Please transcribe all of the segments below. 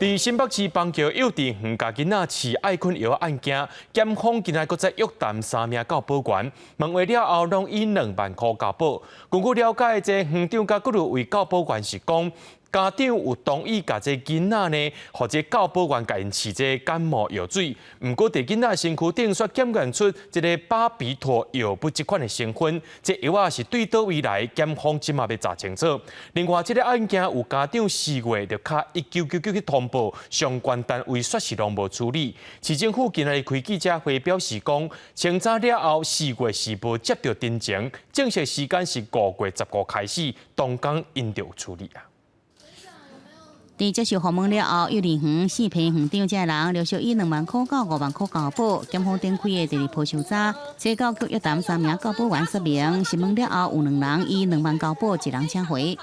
佇新北市板橋幼稚園共囡仔飼愛睏藥案件，檢方今仔閣再約談三名教保員，問話了後，攏以2萬箍交保。根據了解，這園長佮閣有位教保員是講，家長有同意共這囡仔呢，予這教保員共𪜶飼這感冒藥水。毋過佇囡仔身軀頂煞檢驗出這个巴比妥藥物這款的成分，這藥仔是對佗位來？檢方這馬欲查清楚。另外，這个案件有家長4月就敲1999去通報，相關單位煞是攏無處理。市政府今仔日開記者會表示講，清查了後四月是無接著陳情，正式時間是5月15開始，當工𪜶就有處理啊。佇接受訪問了後，幼兒園四批園長這人陸續以2萬箍到5萬箍交保。檢方展開的第二波搜查，這到去約談三名教保員說明，詢問了後有兩人以兩萬交保，一人請回。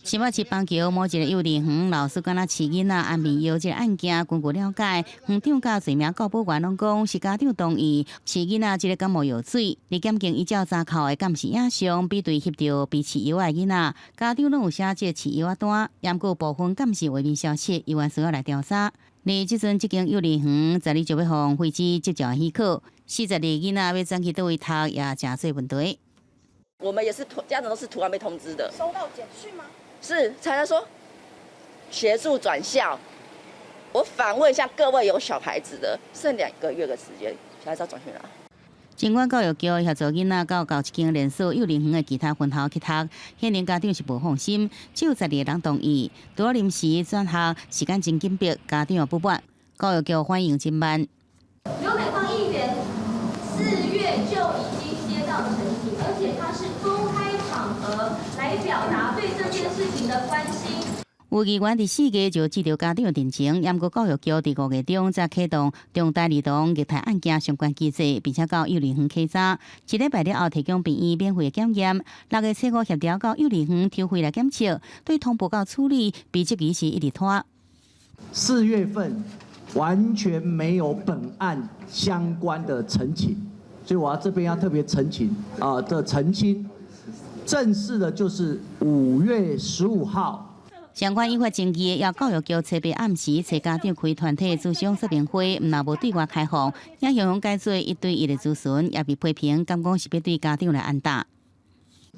新北市板橋某一个幼兒園老師敢若飼囡仔安眠藥這个案件，根據了解，園長佮罪名教保員攏講是家長同意飼囡仔這个感冒藥水。佇檢警依照查扣的監視影像比對翕著被飼藥的囡仔，家長攏有寫這飼藥單，毋過部分監視畫面消失，猶原需要來調查。而這陣這間幼兒園十二就欲予廢止執照許可，42个囡仔欲轉去佗位讀，也誠濟問題。我們也是家長都是突然被通知的。收到簡訊嗎？是，才來說協助轉校。我反問一下各位有小孩子的，剩2個月的時間，小孩子要轉去哪？儘管教育局協助囡仔到佗一間連鎖幼兒園的其他分校去讀，顯然家長是無放心，只有12個人同意。除了臨時轉學，時間真緊迫，家長也不滿。教育局反應真慢。劉美芳議員4月就已經接到陳情，而且他是公開場合來表達對這件事情的關心。有議員佇4月就接著家長陳情，毋過教育局佇5月中才啟動重大兒童虐待案件相關機制，並且到幼兒園稽查。一禮拜了後提供病院免費檢驗。6月初五協調到幼兒園抽血來檢測，對通報到處理，被質疑是一直拖。 4月份完全沒有本案相關的陳情，所以我要這邊要特別澄清啊的澄清，正式的就是5月15號。相關引發爭議，要教育局初八暗時揣家長開團體諮商說明會，毋但無對外開放，也形容改做一對一的諮詢，也被批評，感覺是欲對家長來按打。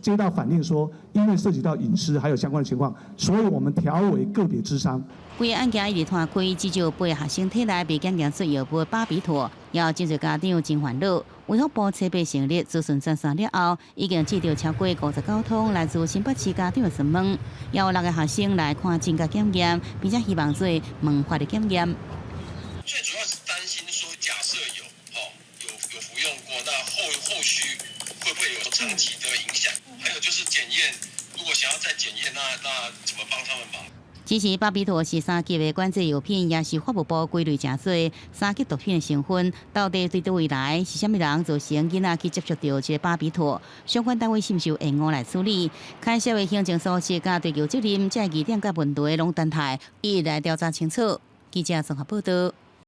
接到反映說，因為涉及到隱私還有相關的情況，所以我們調為個別諮商。規个案件一直拖開，至少八个學生體內被檢驗出藥物巴比妥，也有真濟家長真煩惱。衛福部初八成立諮詢專線了後，已經接著超過59通來自新北市家長的詢問，也有六個學生來看診佮檢驗，並且希望做問法的檢驗。最主要是擔心說，假設有哦有服用過，那後續會不會有長期的影響？還有就是檢驗，如果想要再檢驗，那怎麼幫他們忙？其實巴比妥是三級的管制藥品，也是法務部歸類成做三級毒品的成分。到底對佗位來是啥物人造成囡仔去接觸著這个巴比妥？相關單位是毋是有延誤來處理？牽涉的行政組織佮追究責任，這疑點佮問題攏等待一一來調查清楚。記者綜合報導。